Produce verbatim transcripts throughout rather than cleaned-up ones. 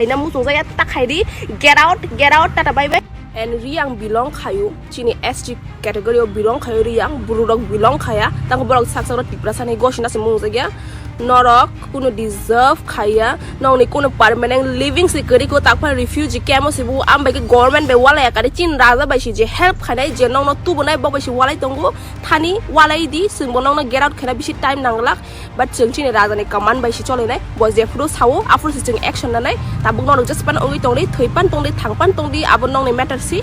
Ina muchung jaya ta khai di, get out, get out, tata bye bye. And Riang belong khayu, chini S T category o belong khayu Riang, bururok belong khaya, tang borok sak sak Tiprasa ni gosi na se mung jaya. Norok kuno deserve khaya, nokni kuno permanent living se kwrwi ko, takphano refugee camp o se bu, am bai khe government bai walai ya kari, chini raja bai se je help khainai, je nokno tubunai, bo bai se walai tongo, thani walai di, chwng bo nokno get out khaina bisi time nanglak. But chwng chini raja ni command bai se cholinai, bo jephuru sao aphuru se chwng action nanai. Tabuk norok jespan wngwi tongdi, thwipan tongdi, thangpan tongdi, abo nokni matter si.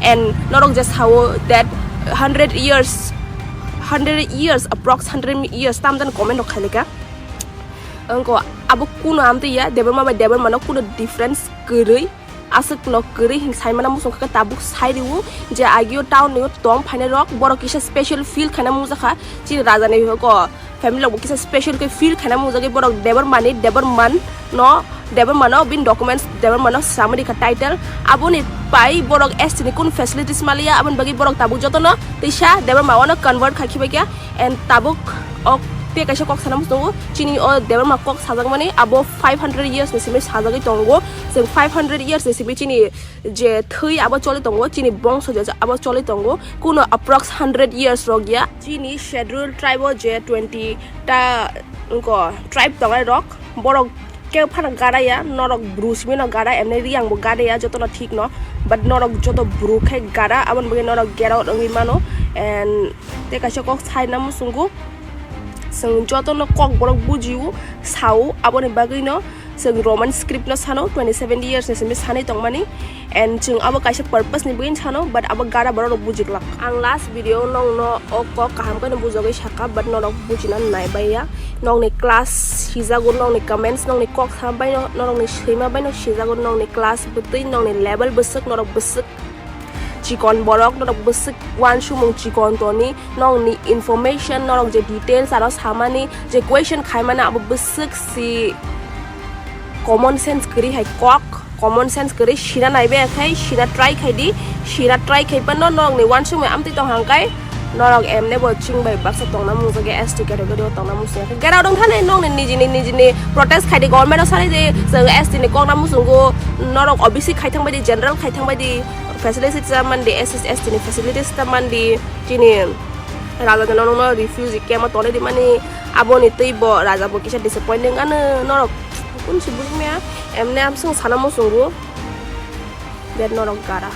And norok je sao that hundred years, hundred years, approx hundred years tamdan comment rok khailika. Wngko abo kuno amtwi ya, Debbarma bai Debbarma no kuno difference kwrwi, aswk no kwrwi hin saimana muchung khe tabuk sai riwo je agio town ni o tong phainai rok, borok kisa special feel khaina mung jakha chini raja ni ko family rok bo kisa special khe feel khaina mung jagwi borok Debbarma ni, Debbarma no, Debbarma no bin documents, Debbarma no samari kha title, aboni pai borok S T ni kun facilities maliya, aboni bagwi borok tabuk jotono teisa Debbarma o no convert khai khibai kha. And tabuk ok te kaisa kok sana muchungo, chini o Debbarma kok sajakmani abo five hundred years ni simi sajagwi tongo. Chwng five hundred years ni simi chini je thwi abo choli tongo, chini bongso je abo choli tongo, kuno approx hundred years rok ya. Chini schedule tribe o je twenty ta wngko tribe tongnai rok, borok khe phano gadaya, norok bru simi no gada, emni Riang bo gadaya jotono thik no, but norok joto bru khe gada, aboni bagwi norok get out wngwi mano. And tei kaisa kok saina muchungo, chwng jotono kok borok bujiwo, sao, aboni bagwi no chwng Roman script no sano, twenty seventy years ni simi sanwi tongmani. And chwng abo kaisa purpose ni bagwi sano, but abo gada borok rok bujiglak. Ang last video nokno o kok kaham khe no bujagwi saka, but norok bujina nai baiya. Nokni class sijago, nokni comments, nokni kok sama bai no, norokni swima bai no sijago, nokni class bwtwi, nokni level bwswk, norok bwswk chikon borok, norok bwswk wansukmung chikon toni, nokni information, norok je details aro samani, je question khaimani abo bwswk si common sense kwrwi hai kok, common sense kwrwi sina naibe khai, sina try khai di, sina try khai pano nokni wansukmung amtwi tong hang kai, norok emne bo chwng bai baksa tongna mung jagwi S T category o tongna mung jagwi. Get out wng thani nokni nijini, nijini protest khai di, government o sanai di, chwng S T ni kokna muchungo, norok O B C khai thang bai di, general khai thang bai di, facilities ta man di, S C S T ni facilities ta man di, chini raja jano nokno refugee camp o tonwi di mani, aboni twi bo raja bo kisa disappointing ano norok kun si bujikmaya, emne amsong sana muchungo, that norok gara.